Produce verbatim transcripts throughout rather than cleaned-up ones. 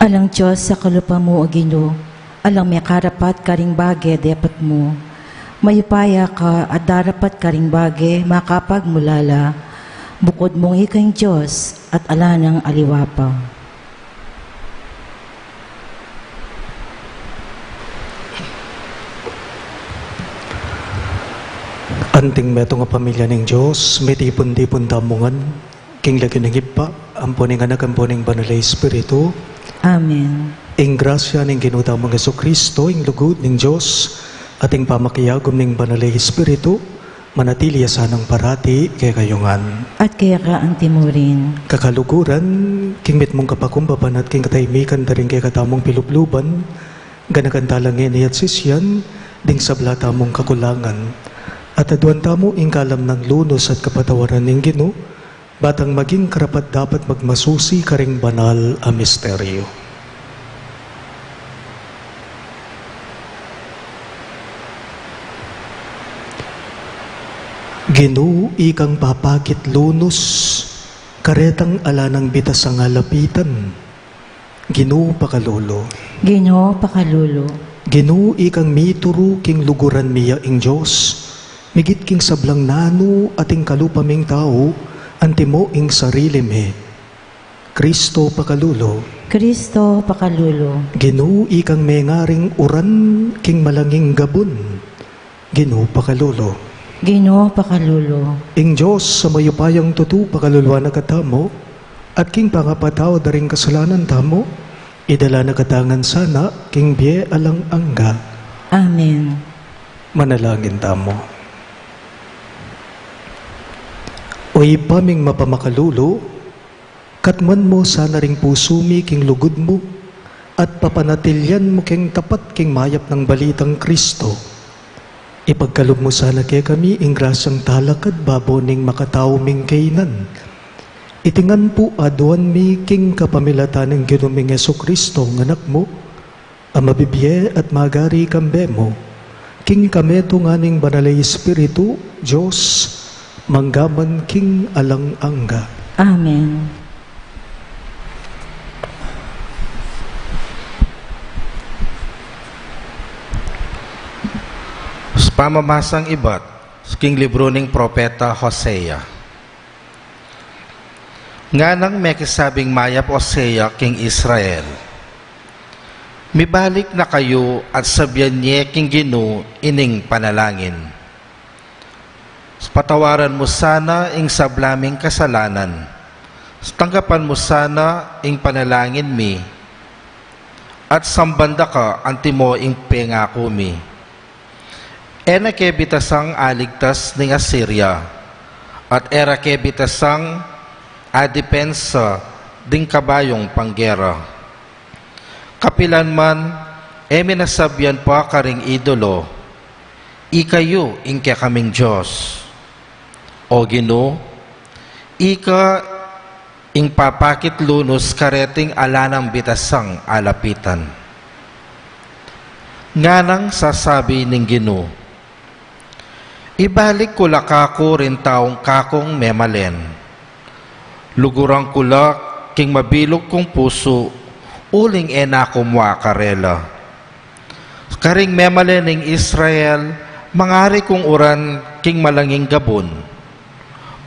Alang Dios a kalupa mu, O Ginu, alang mekarapat karing bage depat mu. Mayupaya ka at darapat karing bage makapagmulala. Bukud mung ika ing Dios at ala nang aliwa pa. Anting metung a pamilya ning Dios, mitipun-tipun tamu ngan king lagyu ning Ibpa, ampo ning Anak, ampo ning Banal a Espiritu. Amen. Ing grasya ning Ginu tamung Jesucristo, ing lugud ning Dios, at ing pamakiagum ning Banal a Espiritu, manatili ya sanang parati kekayu ngan. At keka antimurin. Kakaluguran, king mitmung kapakumbaban at king katahimikan da ring kekatamung pilubluban, ganakan tala ngeni at sisian ding sabla tamung kakulangan. At aduan tamu ing kalamnan, lunus at kapatawaran ning Ginu, batang maging karapat-dapat magmasusi karing banal a misteryu. Ginu, ikang papakit lunus karetang ala nang bitasang alapitan. Ginu, pakalulu. Ginu, pakalulu. Ginu, ikang mituru king luguran mi ya ing Dios, migit king sablang nanu ating kalupa ming tau, antimo ing sarili mi. Kristo, pakalulu. Kristo, pakalulu. Ginu, ikang mengaring uran king malanging gabun. Ginu, pakalulu. Ginu, pakalulu. Ing Dios a mayupayang tutu pakaluluan na katamu, at king pangapatawad da ring kasalanan tamu, idala na katamu ngan sana king bie alang angga. Amen. Manalangin tamu. O Ibpa ming mapamakalulu, katmuan mu sana ring pusu mi king lugud mu, at papanatilian mu keng tapat king mayap nang balitang Kristo. Ipagkalub mu sana kekami ing grasyang talakad babo ning makatau ming kainan. Iti ngan pu aduan mi king kapamilatan ning Ginu ming Jesucristo, ing Anak mu, a mabibie at magari kambe mu, king kametungan ning Banal a Espiritu, Dios, mangga man king alang angga. Amen. Sa pamamasang ibat king libru ning propeta Hosea. Nganang mekisabing mayap Hosea king Israel, "Mibalik na kayu at sabian ye king Ginu ining panalangin: Patawaran mu sana ing sabla ming kasalanan, tanggapan mu sana ing panalangin mi, at samban da ka antimo ing pengaku mi." E na ke bitasang aligtas ning Asiria, at e ra ke bitasang adipensa ding kabayung panggera. Kapilan man, e mi na sabian pa karing idolo, "Ika yu ing kekaming Dios." O Ginu, ika ing papakit lunus kareting ala nang bitasang alapitan. Nganang sasabi ning Ginu, "Ibalik ku la kaku ring taung kakung memalen. Luguran ku la king mabilug kung pusu, uling e na ku mua karela." Karing memalen ning Israel, mangari kung uran king malanging gabun.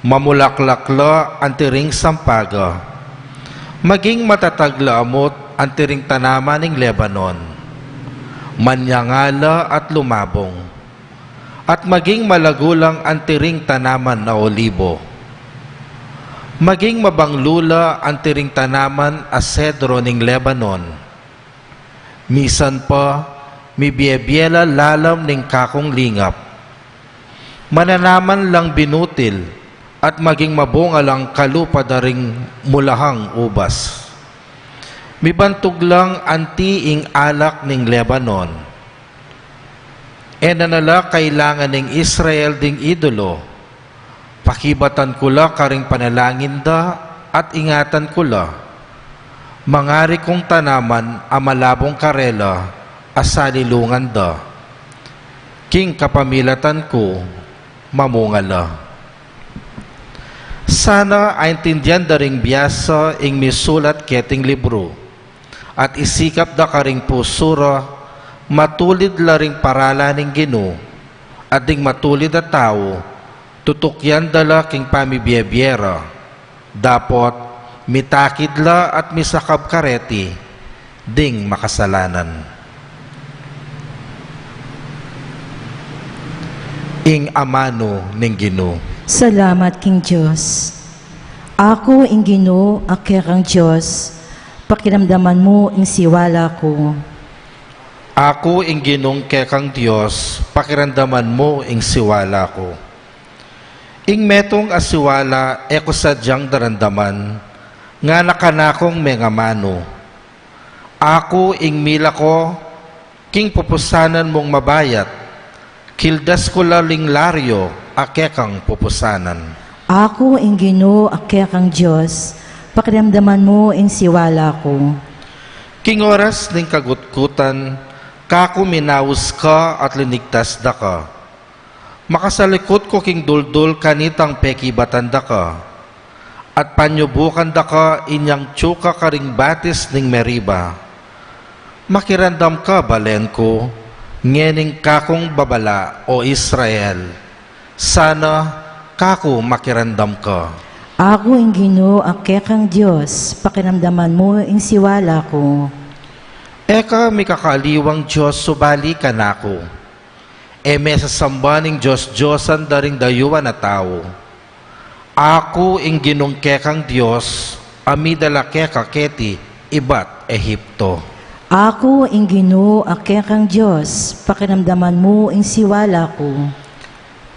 Mamulaklak la anti ring sampaga. Maging matatag la amut anti ring tanaman ning Lebanon. Manyanga la at lumabung. At maging malagu lang anti ring tanaman a olibo. Maging mabanglu la anti ring tanaman a sedro ning Lebanon. Misan pa, mibie-bie la lalam ning kakung lingap. Mananaman lang binutil, at maging mabunga lang kalupa da ring mulahang ubas. Mibantug lang anti ing alak ning Lebanon. E na na la kailangan ning Israel ding idolo. Pakibatan ku la karing panalangin da at ingatan ku la. Mangari kung tanaman a malabung karela a salilungan da. King kapamilatan ku, mamunga la. Sana aintindian da ring biasa ing misulat keting libru. At isikap da karing pusu ra, matulid la ring paralan ning Ginu, at ding matulid a tau, tutukyan da la king pamibiebie ra, dapot mitakid la at misakab kareti ding makasalanan. Ing amanu ning Ginu. Salamat king Dios. Aku ing Ginu a kekang Dios, pakiramdaman mu ing siwala ku. Aku ing Ginung kekang Dios, pakiramdaman mu ing siwala ku. Ing metung a siwala e ku sadyang daramdaman, ngana kanakung mengamanu. Aku ing mila ku king pupusanan mung mabayat, kildas ku la ring lario a kekang pupusanan. Aku ing Ginu a kekang Dios, pakiramdaman mu ing siwala ku. King oras ning kagutkutan, kaku minaus ka at linigtas da ka. Makasalikut ku king duldul kanitang pekibatan da ka, at panyubukan da ka inyang tiuka karing batis ning Meriba. Makiramdam ka, balen ku, ngening kakung babala, o Israel, sana kaku makiramdam ka. Aku ing Ginu a kekang Dios, pakiramdaman mu ing siwala ku. E ka mikakaaliwang Dios subali kanaku. E me sasamba ning dios-diosan da ring dayuan a tau. Aku ing Ginung kekang Dios, a midala keka keti ibat Ehipto. Aku ing Ginu a kekang Dios, pakiramdaman mu ing siwala ku.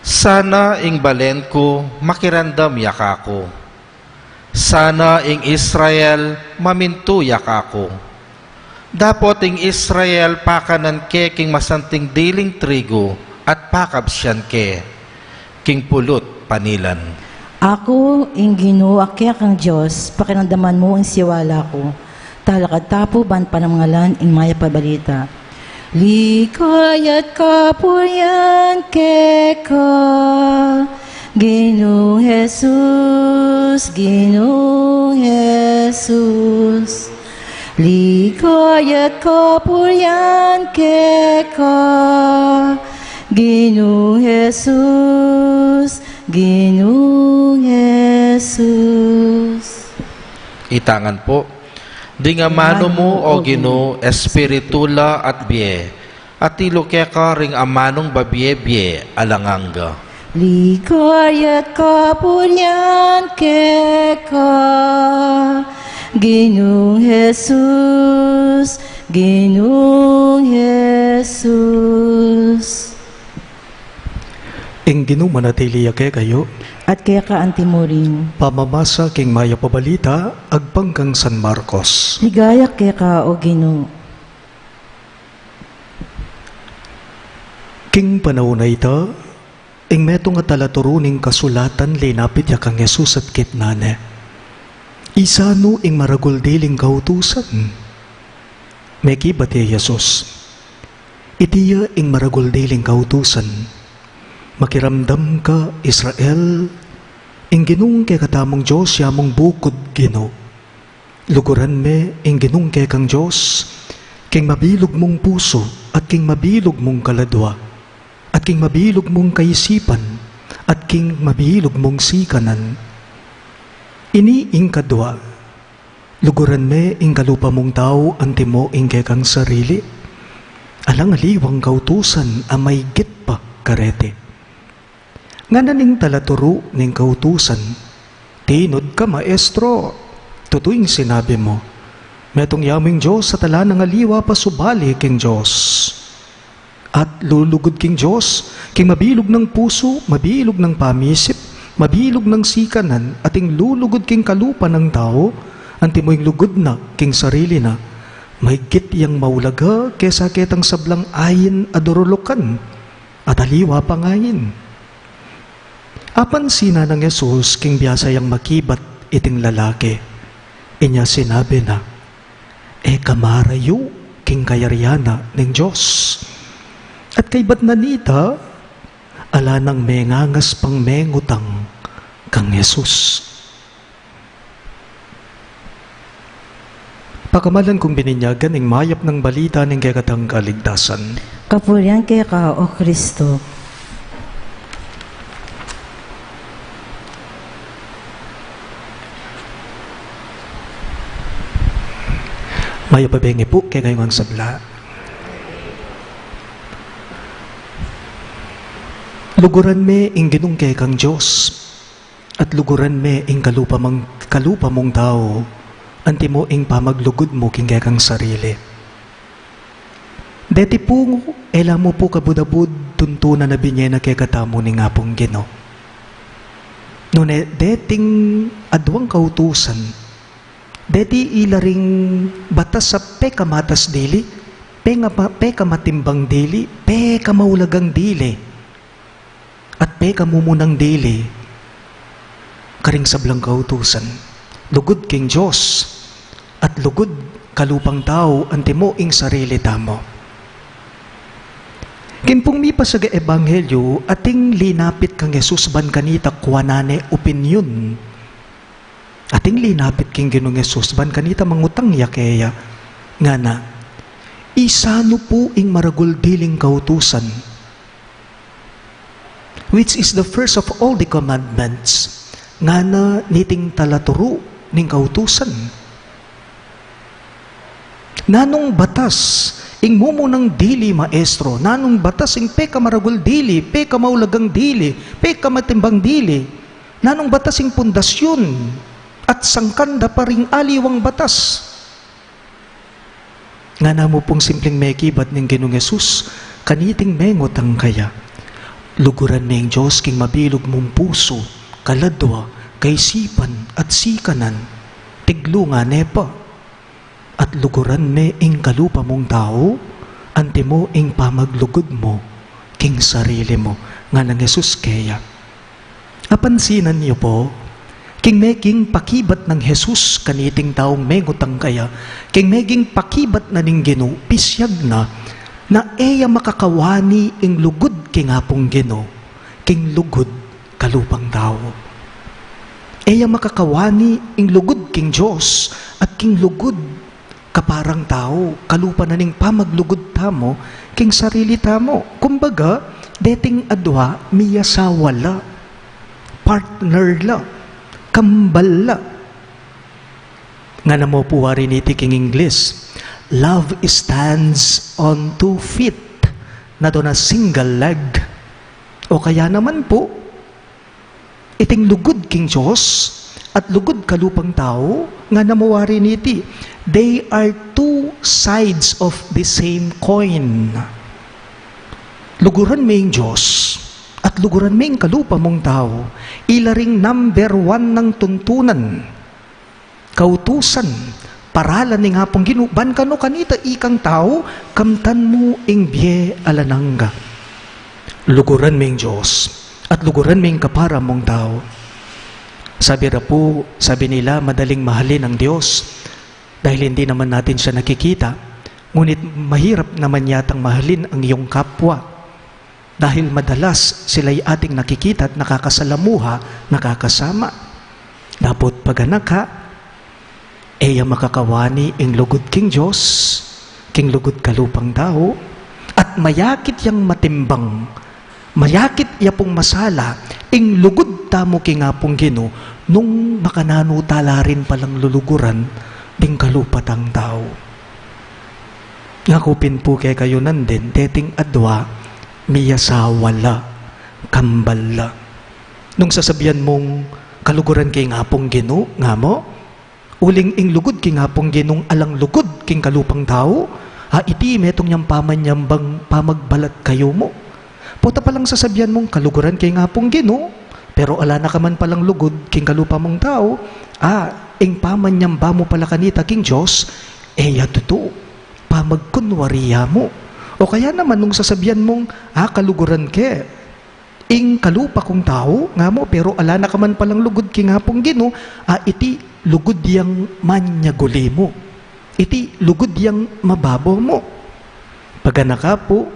Sana ing balen ku makiramdam ya kaku. Sana ing Israel mamintu ya kaku. Dapot ing Israel pakanan ke king masanting diling trigu at pakabsian ke king pulut panilan. Aku ing Ginu a kekang Dios, pakiramdaman mu ing siwala ku. Talakad ta pu ban pamarangalan ing mayap a balita. Ligaya at kapurian keka, Ginung Jesus, Ginung Jesus. Ligaya at kapurian keka, Ginung Jesus, Ginung Jesus. Itangan pu. Ding amanu mu, o Ginu, espiritu la at bie, at ilu keka ring amanung babie-bie alang angga. Ligaya at kapurian keka, Ginung Jesus, Ginung Jesus. Ing Ginu manatili ya kekayu. At keka anti murin. Pamamasa king mayap a balita agpang kang San Marcos. Ligaya keka, o Ginu. King panaun a ita, ing metung a talaturu ning kasulatan linapit ya kang Jesus at kitnan ne, Isanu ing maragul diling kautusan? Mekibat ya i Jesus, Iti ya ing maragul diling kautusan. Makiramdam ka, Israel, ing Ginung kekatamung Dios ya mung bukud Ginu. Luguran me ing Ginung kekang Dios king mabilug mung pusu at king mabilug mung kaladua at king mabilug mung kaisipan at king mabilug mung sikanan. Ini ing kadua, luguran me ing kalupa mung tau antimo ing kekang sarili. Alang aliwang kautusan a maigit pa kareti. Ngana ning talaturu ning kautusan, Tinud ka, Maestro. Tutu ing sinabi mu. Metung ya mu ing Dios at ala nang aliwa pa subali king Dios. At lulugud king Dios king mabilug nang pusu, mabilug nang pamisip, mabilug nang sikanan, at ing lulugud king kalupa nang tau antimo ing lugud na king sarili na, maigit yang maulaga kesa ketang sablang ain a durulukan at aliwa pang ain. Apansinan nang Jesus king biasa yang makibat iting lalaki. Inya sinabi na, E ka marayu king kayarian na ning Dios. At kaybat na nita, ala nang mengangas pang mengutang kang Jesus. Pakamalan kung bininyagan ing mayap nang balita ning kekatang kaligtasan. Kapurian keka, O Kristo. Mayap a bengi pu kekayu ngang sabla. Luguran me ing Ginung kekang Dios, at luguran me ing kalupa mang, kalupa mung tau, antimo ing pamaglugud mu king kekang sarili. Deti pu, e la mu pu kabud-abud tuntunan a binie na kekatamu ning Apung Ginu. Nune, deting aduang kautusan, deti ila ring batas a pekamatas dili, pengama-, pekamatimbang dili, pekamaulagang dili, at pekamumunang dili karing sablang kautusan, lugud king Dios at lugud kalupang tau, antimo ing sarili tamu. King pung mipasaga ebanghelyo, ating linapit kang Jesus ban kanita kuanan ne opinyon. Ating linapit king Ginung Jesus ban kanita mangutang ya keya, ngana, "Isanu pu ing maragul diling kautusan?" Which is the first of all the commandments? Ngana niting talaturu ning kautusan. Nanung batas ing mumunang dili, Maestro? Nanung batas ing pekamaragul dili, pekamaulagang dili, pekamatimbang dili? Nanung batas ing pundasyon at sangkan da pa ring aliwang batas? Ngana mu pung simpling mekibat ning Ginung Jesus kaniting mengutang kaya, "Luguran me ing Dios king mabilug mung pusu, kaladwa, kaisipan, at sikanan." Tiglu ngana pa, "At luguran me ing kalupa mung tau, antimo ing pamaglugud mu king sarili mu." Nganang Jesus keya. Apansinan yu pu, king meging pakibat nang Jesus kaniting taung mengutang kaya, king meging pakibat na ning Ginu, pisyag na, na e ya makakawani ing lugud king Apung Ginu king lugud kalupang tau. E ya makakawani ing lugud king Dios at king lugud kaparang tau, kalupa na ning pamaglugud tamu king sarili tamu. Kumbaga, deting adua, miyasawa la, partner la, kambal la. Ngana mu pu wari niti king Ingles, "Love stands on two feet, not on a single leg." O kaya naman pu, iting lugud king Dios at lugud kalupang tau, ngana mu wari niti, they are two sides of the same coin. Luguran me ing Dios at luguran me ing kalupa mung tau, ila ring number one nang tuntunan, kautusan, paralan ning Apung Ginu, ban kanu kanita ikang tau, kamtan mu ing bie alang angga. Luguran me ing Dios at luguran me ing kapara mung tau. Sabi ra pu, sabi nila, madaling mahalin ang Dios dahil hindi naman natin siya nakikita. Ngunit mahirap naman yatang mahalin ang iyong kapwa. Dahil madalas sila'y ating nakikita at nakakasalamuha, nakakasama. Dapot paganaka, e ya makakawani ing lugud king Dios king lugud kalupang tau, at mayakit yang matimbang, mayakit ya pung masala ing lugud tamu king Apung Ginu nung makananu tala rin palang luluguran ding kalupa tang tau. Ngaku pin pu kekayu nandin, deting adua, miyasawa la, kambal la. Nung sasabian mung kaluguran ke ing Apung Ginu, nga mu, uling ing lugud king Apung Ginung alang lugud king kalupang tau, a iti metung yang pamanyambang pamagbalat kayu mu. Pota palang sasabian mung kaluguran ke ing Apung Ginu, pero ala na ka man palang lugud king kalupa mung tau, a ing pamanyamba mu pala kanita king Dios, e ya tutu, pamagkunwari ya mu. O kaya naman nung sasabian mung, a kaluguran ke ing kalupa kung tau, nga mu, pero ala na ka man palang lugud king Apung Ginu, a iti lugud yang manyaguli mu. Iti lugud yang mababo mu. Paganaka pu,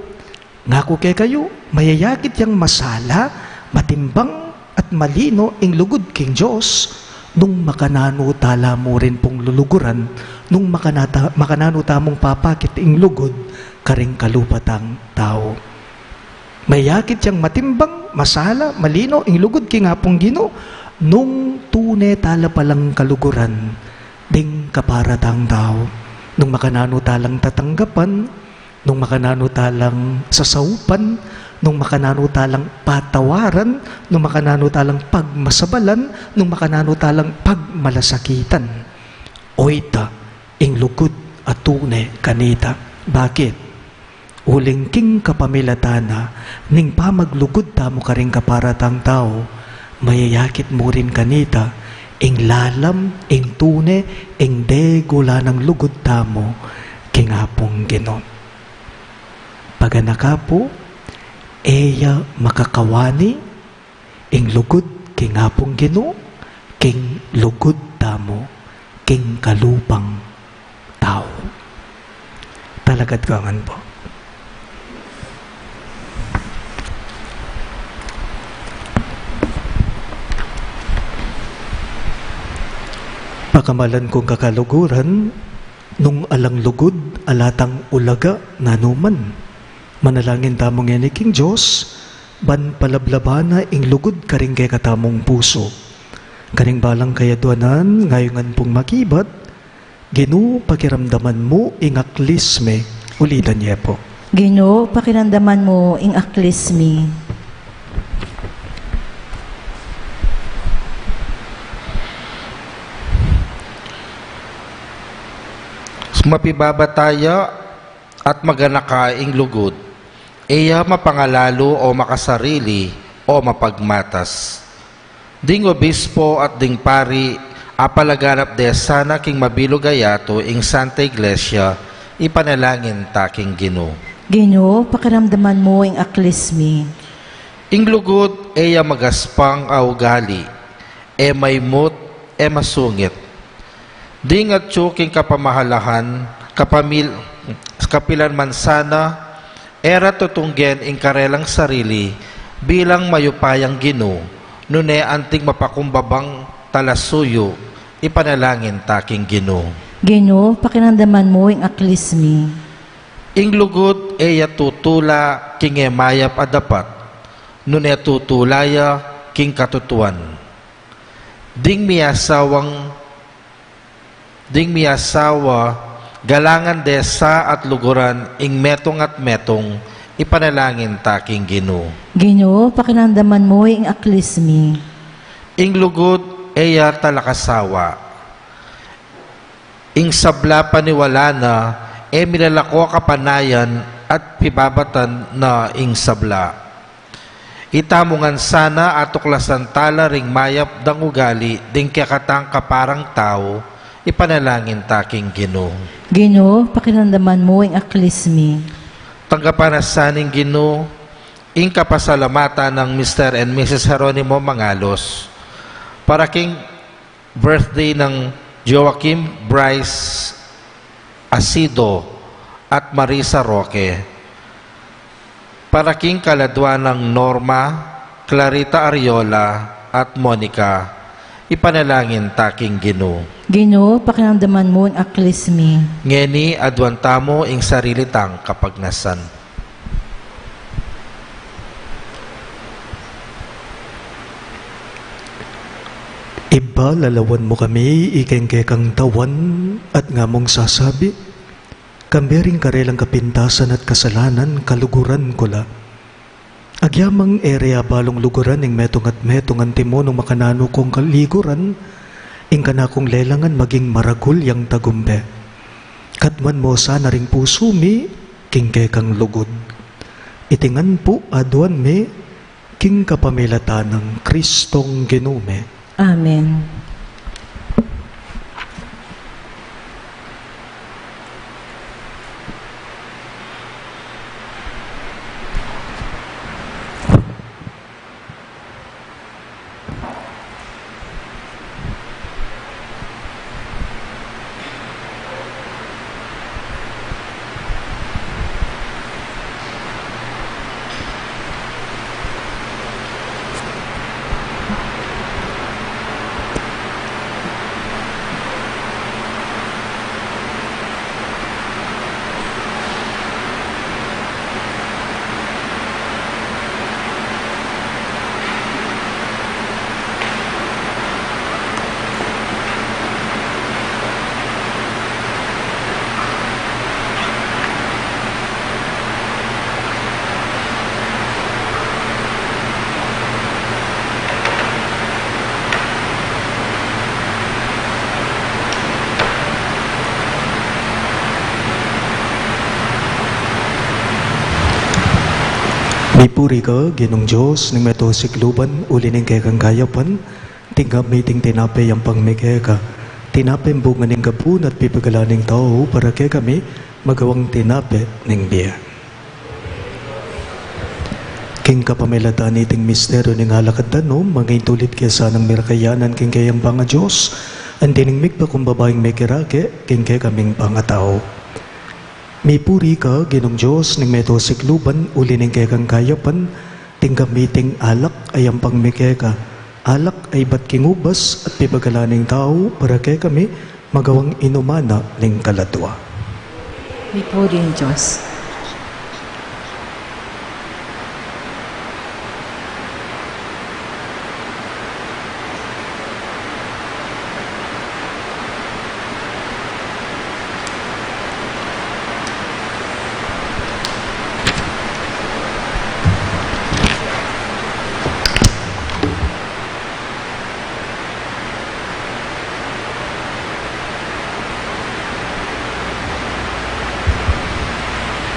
ngaku kekayu, mayayakit yang masala, matimbang at malino ing lugud king Dios, nung makananu tala mu rin pung luluguran nung makanata-, makananu tamung papakit ing lugud karing kalupa tang tau. Mayakit yang matimbang, masala, malino ing lugud king Apung Ginu, nung tune tala palang kaluguran ding kapara tang tau. Nung makananu talang tatanggapan, nung makananu talang sasaupan, nung makananu talang patawaran, nung makananu talang pagmasabalan, nung makananu talang pagmalasakitan. Oyta ing lugud a tune kanita. Bakit? Uling king kapamilatan na ning pamaglugud tamu karing kapara tang tau, mayayakit mu rin kanita ing lalam, ing tune, ing degula nang lugud tamu king Apung Ginu. Paganaka pu, e ya makakawani ing lugud king Apung Ginu king lugud tamu king kalupang tau. Talagad ko ngan pu. Pakamalan kung kakaluguran, nung alang lugud, ala tang ulaga nanuman. Manalangin tamu ngeni king Dios, ban palablaban na ing lugud karing kekatamung pusu. Karing balang kayadwanan, ngayungan pung makibat, Ginu, pakiramdaman mu ing aklis mi. Ulitan ye pu. Ginu, pakiramdaman mu ing aklis mi. Mapibaba taya at maganaka ing lugud, e ya mapangalalu o makasarili o mapagmatas. Ding obispo at ding pari, apalaganap de sana king mabilug a yatu ing Santa Iglesia, ipanalangin ta king Ginu. Ginu, pakiramdaman mu ing aklis mi. Ing lugud, e ya magaspang a ugali, e maimut, e masungit. Ding atyu king kapamahalahan, kapamil-, kapilan man sana, e ra tutunggen ing karelang sarili bilang mayupayang ginu, nune anting mapakumbabang talasuyu, ipanalangin ta king Ginu. Ginu, pakiramdaman mu ing aklis mi. Ing lugud e ya tutula king e mayap a dapat, nune tutula ya king katutuan. Ding miasawang, ding miasawa, galangan de sa at luguran ing metung at metung, ipanalangin ta king Ginu. Ginu, pakiramdaman mu ing aklis mi. Ing lugud e ya talakasawa. Ing sabla paniwala na, e milalako kapanayan at pibabatan na ing sabla. Itamu ngan sana atuklasan tala ring mayap dang ugali ding kekatang kaparang tau, ipanalangin ta king Ginu. Ginu, pakiramdaman mu ing aklis mi. Tanggapan na sa ning Ginu ing kapasalamatan nang Mister and Missus Jeronimo Mangalos para king birthday nang Joaquim Bryce Asido at Marisa Roque, para king kaladwa nang Norma, Clarita Ariola, at Monica, ipanalangin ta king Ginu. Ginu, pakiramdaman mu ing aklis mi. Ngeni, aduan tamu ing sarili tang kapagnasan. Ibpa, lalawan mu kami ikeng kekang tawan at ngamung sasabi, kambe ring karelang kapintasan at kasalanan, kaluguran ku la. Agyamang e re abalung luguran ing metung at metung antimo nung makananu kung kaliguran, ing kanakung lelangan maging maragul yang tagumpe. Katmuan mu sana ring pusu mi king kekang lugud. Iti ngan pu aduan mi king kapamilatan nang Kristong Ginu mi. Amen. Mipuri ka, Ginung Dios ning meto sikluban, uli ning kekang kayapan, tinggap mi iting tinape a yampang mi keka. Tinape a bunga ning gabun at pipagalan ning tau, para kekami magawang tinape ning bie. King kapamilatan niting misteryu ning alak at danum, mangintulid ke sanang mirakayanan king keyang pangadios, anti ning migpakumbaba ing mekirake king kekaming pangatau. Mipuri ka, Ginung Dios ning meto sikluban, uli ning kekang kayapan, tinggap mi iting alak a yampang mi keka, alak a ibat king ubas at pipagalan ning tau, para kekami magawang inuman na ning kaladua. Mipuri ing Dios.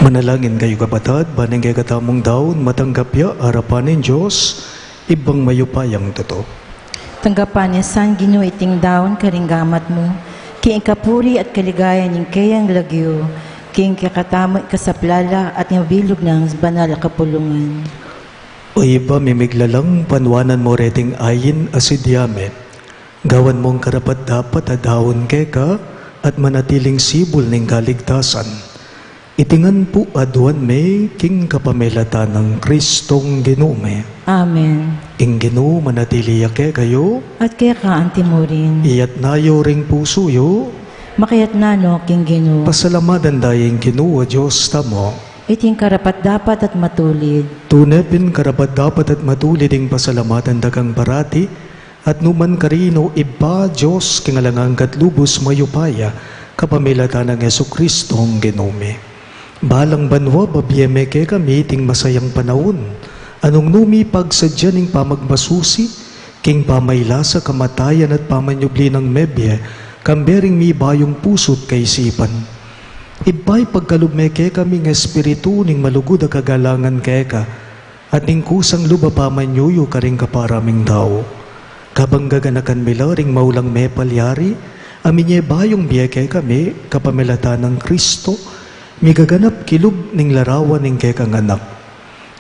Manalangin kayu, kapatad, ban ing kekatamung daun matanggap ya arapan ning Dios, Ibpang mayupayang tutu. Tanggapan na sa, Ginu, iting daun karing gamat mu, king ikapuri at kaligayan ning keyang lagyu, king kekatamung ikasaplala at ning mabilug nang banal a kapulungan. O Ibpa ming miglalang, panuanan mu reting ain a sidya mi. Gawan mung karapat-dapat a daun keka at manatiling sibul ning kaligtasan. Iti ngan pu aduan mi king kapamilatan nang Kristong Ginu mi. Amen. Ing Ginu manatili ya kekayu. At keka anti mu rin. Iyatas yu ring pusu yu. Makayatas no king Ginu. Pasalamatan da ing Ginu a Dios tamu. Iti ing karapat-dapat at matulid. Tune pin karapat-dapat at matulid ing pasalamatan da kang parati, at nukarin man, Ibpa, Dios king alang angga at lubus mayupaya, kapamilatan nang Jesucristong Ginu mi. Balang banua, babie me kekami iting masayang panaun, a nung nu mi pagsadyan ing pamagmasusi king pamailasa, kamatayan at pamanyubli nang mebie, kambe ring mibayung pusu at kaisipan. Ibpa, ipagkalub me kekami ing espiritu ning malugud a kagalangan keka, at ning kusang lub a pamanyuyu karing kapara ming tau. Kabang gaganakan mi la ring maulang mepalyari, a minye bayung bie kekami, kapamilatan nang Kristo, migaganap kilub ning larawan ning kekang Anak.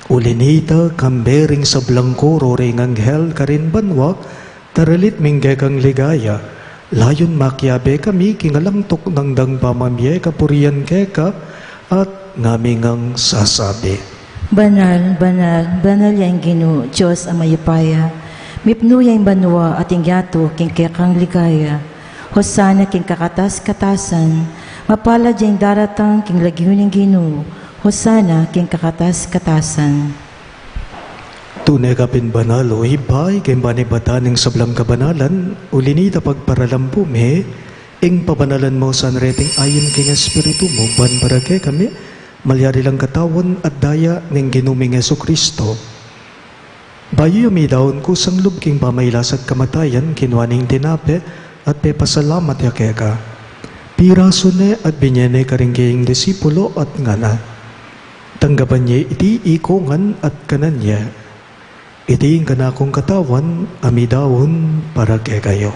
Uli nita, kambe ring sablang koro ring anghel karin banua, taralit ming kekang ligaya, layun makiabe kami king alang tuknang dang pamamie kapurian keka, at ngami ngang sasabi. Banal, banal, banal ya ing Ginu, Dios a mayupaya. Mipnu ya ing banua at ing yatu king kekang ligaya. Hosana king kakatas-katasan. Mapalad ya ing daratang king lagyu ning Ginu. Hosana king kakatas-katasan. Tune ka pin banal, o Ibpa, ika ing panibatan ning sablang kabanalan, uli nita pagparalampu mi ing pabanalan mu sa reting ain king Espiritu mu, ban para kekami malyari lang katawan at daya ning Ginu ming Jesucristo. Bayu ya midaun kusang lub king pamailas at kamatayan, kinua ne ing tinape at pepasalamat ya keka. Pirasu ne at binye ne karing keyang disipulo at ngana, Tanggapan ye iti ikongan at kanan ye. Iti ing kanakung katawan a midaun para kekayu.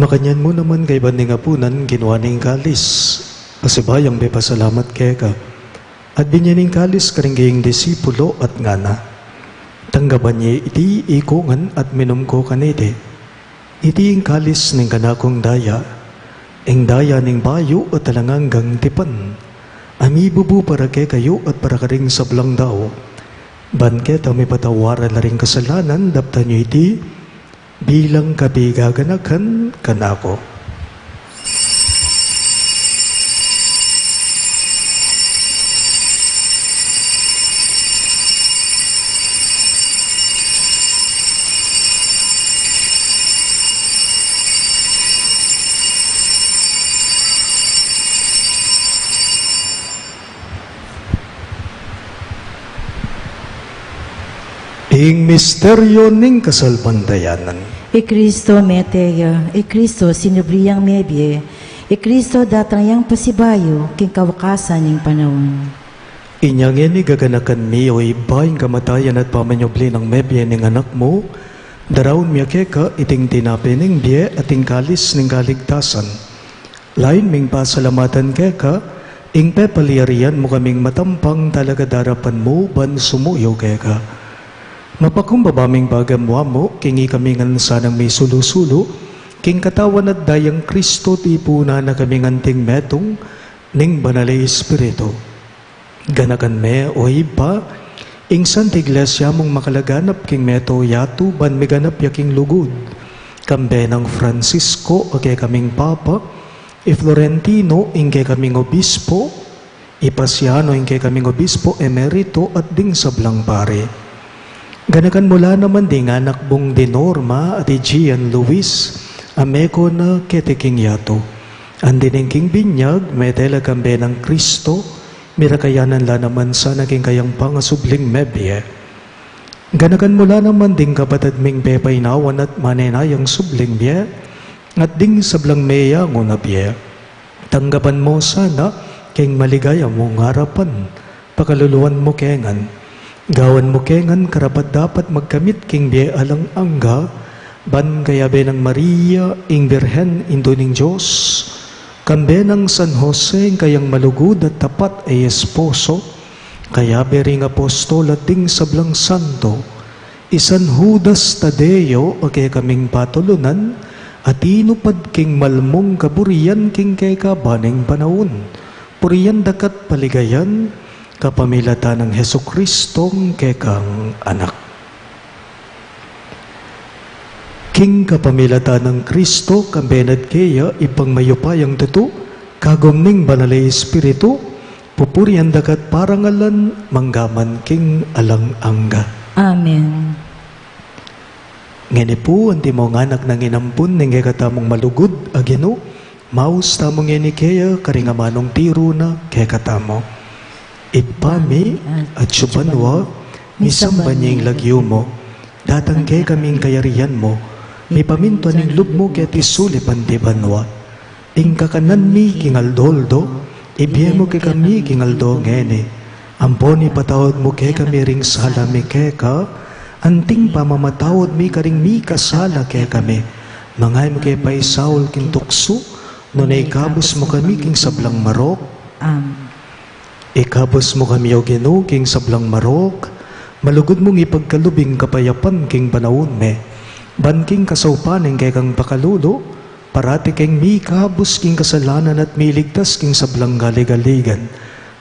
Makanyan mu naman kaybat ning apunan, kinua ne ing kalis, pasibayu yang pepasalamat keka, at binye ne ing kalis karing keyang disipulo at ngana, Tanggapan ye iti ikongan at minum ko kaniti. Iti ing kalis ning kanakung daya, ing daya ning bayu at alang anggang tipan, a mibubu para kekayu at para karing sablang tau. Ban keta mipatawaran la ring kasalanan, daptan yu iti bilang kapigaganakan kanaku. Ing misteryo ning kasalpantayanan. I Kristo mete ya, i Kristo sinubli yang mebie, i Kristo datang yang pasibayu king kawakasan ning panaun. Inya ngeni gaganakan mi, o Ibpa, ing kamatayan at pamanyubli nang mebie ning Anak mu, daraun mi keka iting tinape ning bie at ing kalis ning kaligtasan. Lain ming pasalamatan keka ing pepalyarian mu kaming matampang talaga darapan mu ban sumuyu keka. Mapakumbaba ming pagamuan mu king ikami ngan sanang misulu-sulu king katawan at dayang Kristo, tipunan na kaming anting metung ning Banal a Espiritu. Ganakan me, o Ibpa, ing Santa Iglesia mung makalaganap king meto yatu ban miganap ya king lugud. Kambe nang Francisco a kekaming Papa, i Florentino ing kekaming Obispo, i Pasiano ing kekaming Obispo Emerito at ding sablang pari. Ganakan mu la naman ding anak mung di Norma at i Gian Luis a meko na keti king yatu. Andi ning king binyag, mete la kambe nang Kristo, mirakayanan la naman sana king kayang pangasubling mebie. Ganakan mu la naman ding kapatad ming pepainawan at manenayang subling bie, at ding sablang meyangu na bie. Tanggapan mu sana king maligaya mung arapan, pakaluluan mu ke ngan. Gawan mu ke ngan karapat-dapat magkamit king bie alang angga, ban kayabe nang Maria, ing Birhen, Indu ning Dios, kambe nang San Jose, ing kayang malugud at tapat a esposo, kayabe ring apostol at ding sablang santo, i San Judas Tadeo a kekaming patulunan, a tinupad king malmung kaburian king kekaban ning panaun. Purian daka at paligayan, kapamilatan nang Jesucristong kekang Anak. King kapamilatan nang Kristo, kambe na at keya, Ibpang mayupayang tutu, kagum ning Banal a Espiritu, pupurian daka at parangalan, mangga man king alang angga. Amen. Ngeni pu, antimo ngan anak nang inampun ning kekatamung malugud a Ginu, maus tamu ngeni keya karing amanung tiru na kekatamu. Ibpa mi, atsu ka banua, misamban ya ing lagyu mu, datang kekami ing kayarian mu, mipamintuan ing lub mu keti sulip anti banua. Ing kakanan mi king aldo-aldo, ibie mu kekami king aldo ngeni. Ampon ipatawad mu kekami ring sala mi keka, anting pamamatawad mi karing mikasala kekami. Manga e mu ke paisaul king tuksu, nune ikabus mu kami king sablang marok. Amen. Ikabus mu kami, O Ginu, king sablang marok, malugud mung ipagkalub ing kapayapan king panaun mi. Ban king kasaupan ning kekang pakalulu, parati keng mikabus king kasalanan at miligtas king sablang galigaligan.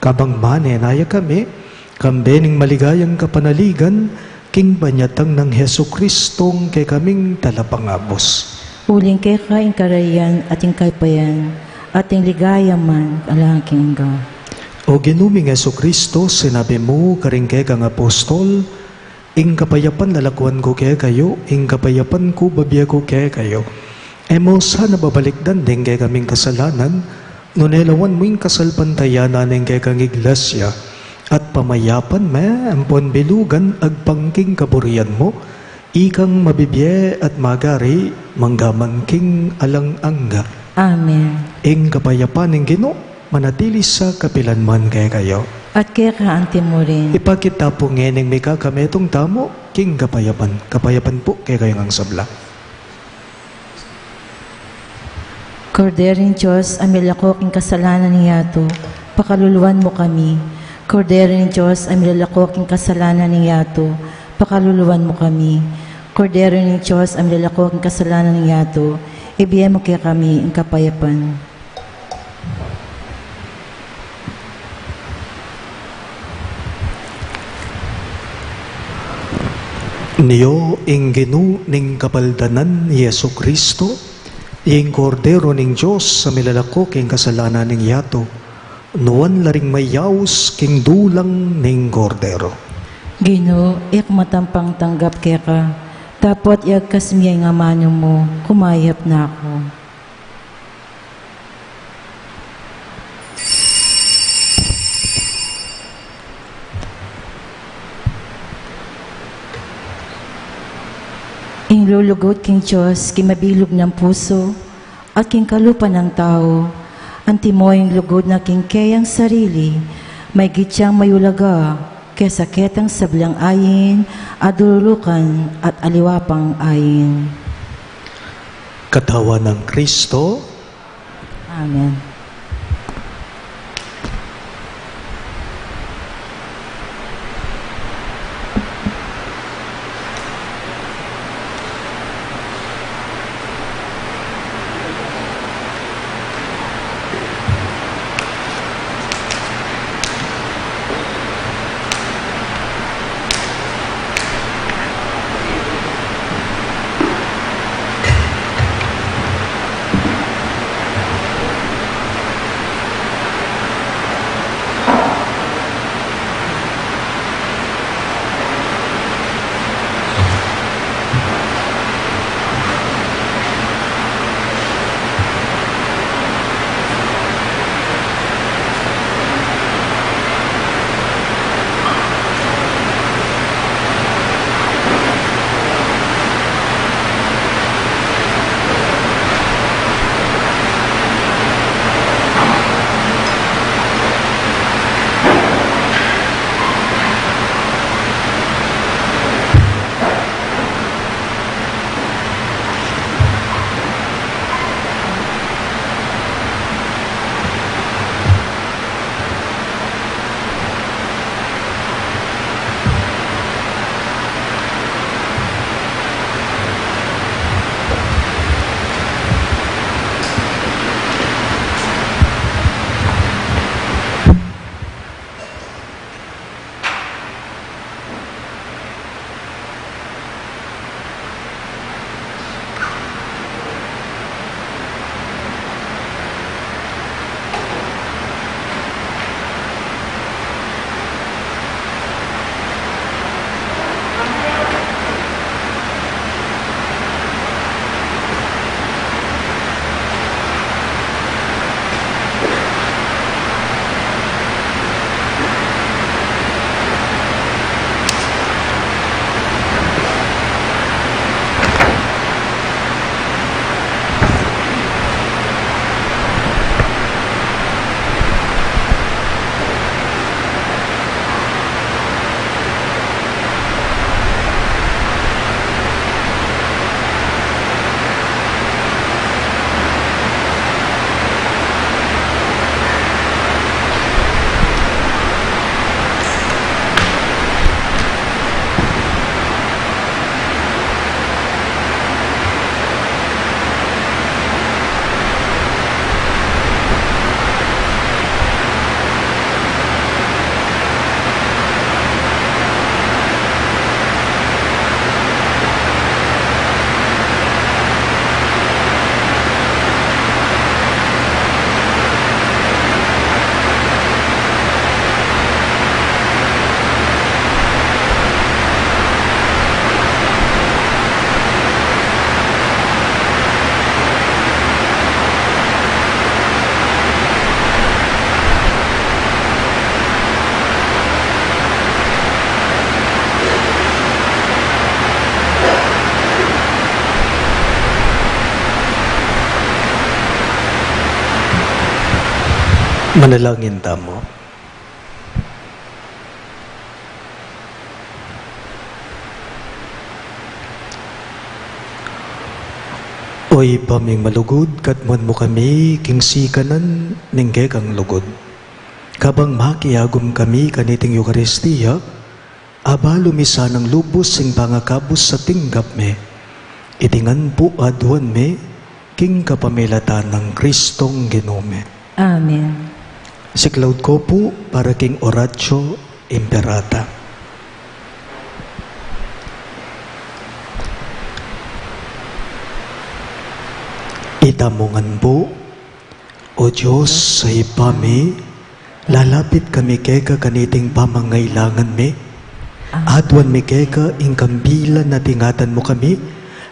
Kabang manenaya kami, kambe ning maligayang kapanaligan, king panyatang nang Jesucristong kekaming Talapangabus. Uling keka ing kararian at ing kayapan, at ing ligaya man alang angga. O Ginu ming Jesucristo, sinabi mu karing kekang apostol, ing kapayapan lalakuan ku kekayu, ing kapayapan ku babie ku kekayu. E mu sana babalikdan ding kekaming kasalanan, nune lawan mu ing kasalpantayanan ning kekang Iglesia, at pamayapan me ampon bilugan agpang king kaburian mu, ikang mabibie at magari mangga man king alang angga. Amen. Ing kapayapan ning Ginu manatili sa kapilan man kekayu. At keka anti mu rin. Ipakit ta pu ngening mikakametung tamu king kapayapan. Kapayapan pu kekayu ngang sabla. Kordero ning Dios, a milako king kasalanan ning yatu, pakaluluan mu kami. Kordero ning Dios, a milako king kasalanan ning yatu, pakaluluan mu kami. Kordero ning Dios, a milako king kasalanan ning yatu, ibie mu kekami ing kapayapan. Nio ing Ginu ning kapaldanan, Jesucristo, ing Kordero ning Dios a milalako king kasalanan ning yatu, nuan la ring mayaus king dulang ning Kordero. Ginu, e ku matampang tanggap keka, dapot iagkas mu ya ing amanu mu, kumayap na ku. Ing lulugud king Dios king mabilug nang pusu at king kalupa nang tau, antimo ing lugud na king keyang sarili, maygit yang mayulaga kesa ketang sablang ain, adululukan at aliwa pang ain. Katawan nang Kristo. Amen. Manalangin tamu. O Ibpa ming malugud, katmuan mu kami king sikanan ning kekang lugud. Kabang makiagum kami kaniting Eukaristia, abalu mi sanang lubus ing pangakabus a tinggap mi. Iti ngan pu aduan mi king kapamilatan nang Kristong Ginu mi. Amen. Siklaud ko pu para king Oratio Imperata. Itamu ngan pu. O Dios a Ibpa mi, lalapit kami keka kaniting pamangailangan mi. Amen. Aduan mi keka ing kambilan a ingatan mu kami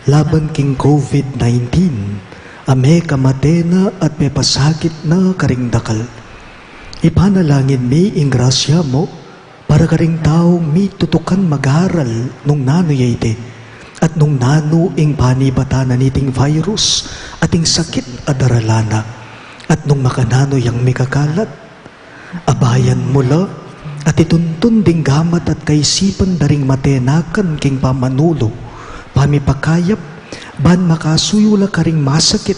laban king COVID nineteen, a mekamate na at mepasakit na karing dakal. Ipanalangin mi ing grasya mu para karing taung mitutukan mag-aral nung nanu ya iti, At nung nanu ing panibatan na niting virus, at ing sakit a daralan na, at nung makananu yang mikakalat, abayan mu la, at ituntun ding gamat at kaisipan da ring matenakan king pamanulu, pamipakayap, ban makasuyu la karing masakit,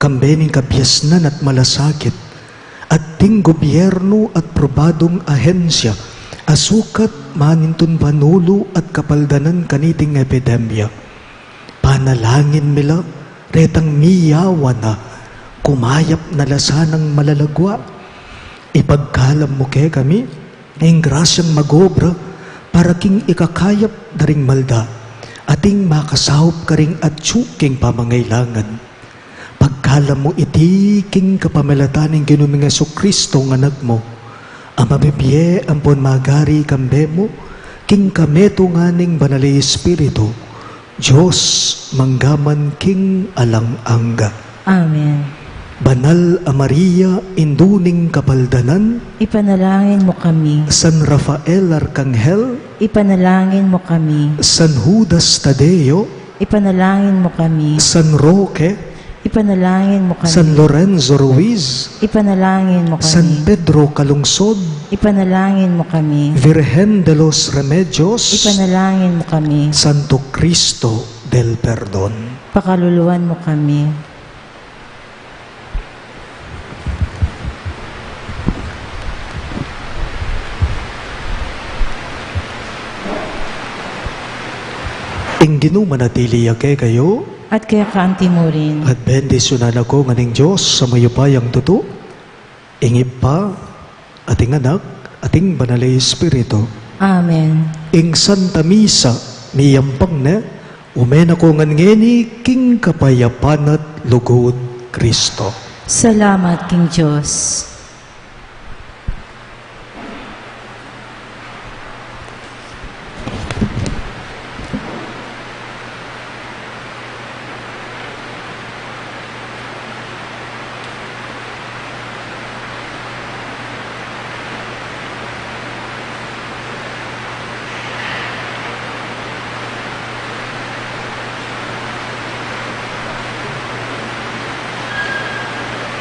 kambe ning kabiasnan at malasakit, at ding gobyernu at pribadung ahensya, a sukat manintun panulu at kapaldanan kaniting epidemya. Panalangin mi la, retang miyawan na, kumayap na la sanang malalagua. Ipagkalam mu kekami ing grasyang mag-obra para king ikakayap da ring malda, at ing makasaup karing atyu king pamangailangan. Pagkalam mu iti king kapamilatan ning Ginu ming Jesucristo a Anak mu, a mabibie ampon magari kambe mu, king kametungan ning Banal a Espiritu, Dios, mangga man king alang angga. Amen. Banal a Maria, Indu ning Kapaldanan, Ipanalangin mu kami. San Rafael Arkanghel, Ipanalangin mu kami. San Judas Tadeo, Ipanalangin mu kami. San Roque, Ipanalangin mu kami. San Lorenzo Ruiz, Ipanalangin mu kami. San Pedro Calungsod, Ipanalangin mu kami. Virgen de los Remedios, Ipanalangin mu kami. Santo Cristo del Perdon. Pakaluluan mu kami. Ing Ginu manatili ya kekayu. At keka anti mu rin. At bendisyunan na kayu ngan ning Dios a mayupayang tutu, ing Ibpa, at ing Anak, at ing Banal a Espiritu. Amen. Ing Santa Misa miyampang ne, ume na ko ngan ngeni king kapayapan at lugud Kristo. Salamat king Dios.